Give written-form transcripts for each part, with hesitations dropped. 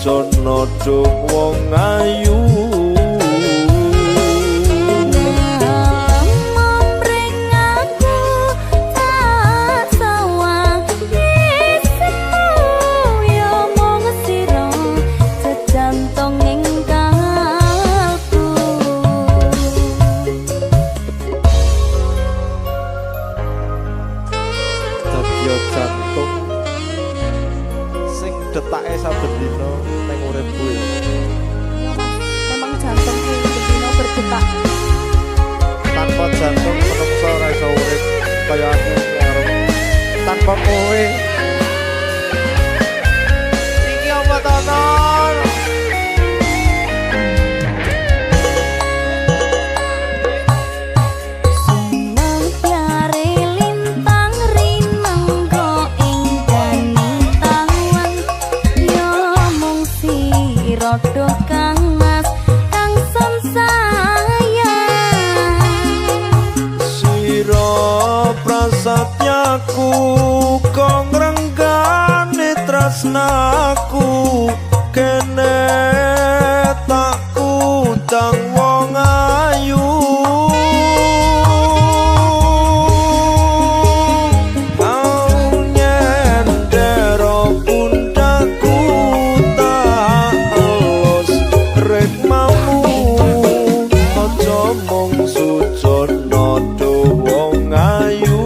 sujono dung wong ayu. Jantung sing detake saben dina ning uripku ya. Memang jantung ki dina berdetak. Tanpa jantung menungso ora iso urip kaya aku karo tanpa kowe. Iki apa to, Non? Prasatyaku kong renggane tresnaku kene tak kutang wong ayu. Au nyendero pundakku tak elus rekmamu aja mung sujono wong ayu.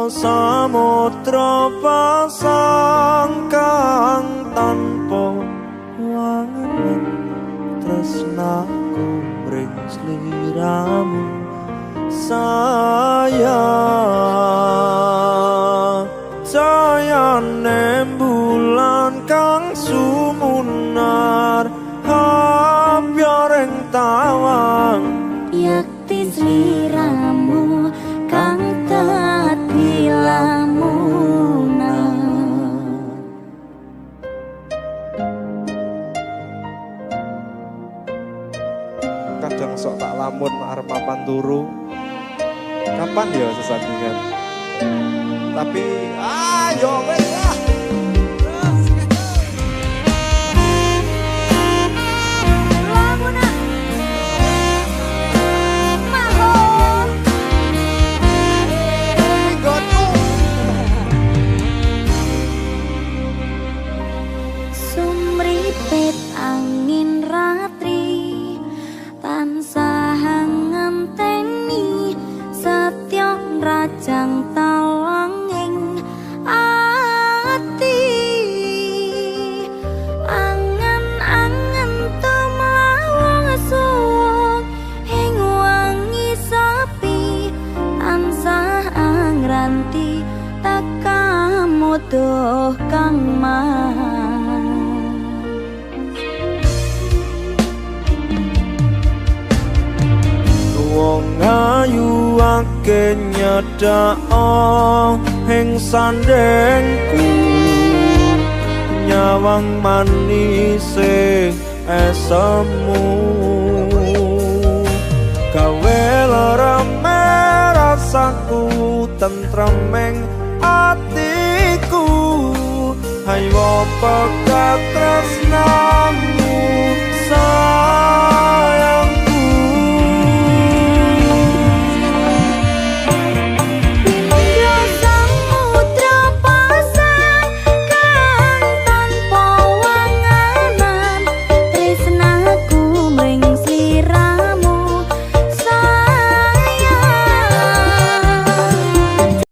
Samudra pasang kang tanpa wangen tresnaku mring sliramu sayang. Cayane bulan kang sumunar hampir tawang yakti sliramu kang dadi lamunan. Kadang sok tak lamun arep papan turu. Kapan ya sesandingan? Tapi ayo wes lah. Sumripit angin ratri tansah ngenteni setya nrajang talanging ati. Angen-angen tumlawang suwung ing wangi sepi tansah angranti tekamuduh kang mas. Wong ayu ake nyedak ing sandengku nyawang manise esemu gawe lereme rasaku tentreming atiku. Hayo pekat tresnamu sayang.